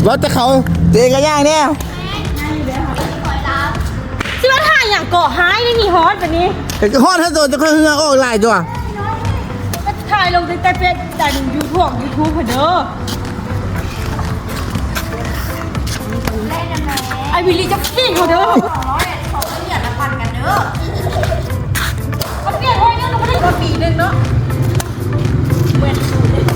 ວ່າແຕ່ເຂົາ ຕົວເອງກໍຍ່າງແດ່. ຊິມາຖ່າຍຫຍັງເກາະ ຮ້າຍນີ້ ຮອດປານນີ້. ເອີ ກໍຮອດແທ້ຕົວະ ຈະຄ່ອຍເຫື່ອອອກຫຼາຍຕົວະ. ຖ່າຍລົງຕັ້ງແຕ່ເຟສ ອັນ ຢູທູບ ຢູທູບພຸ້ນເດີ. ອ້າຍວິລລີ ຈັກປີ້ງເຮົາເດີ. ສອງຮ້ອຍ ສອງຮ້ອຍຫຍວນລະປັນກັນເດີ. ເອົາປ່ຽນຮ້ອຍໜຶ່ງ ກໍບໍ່ໄດ້ ກໍປີໜຶ່ງເນາະ.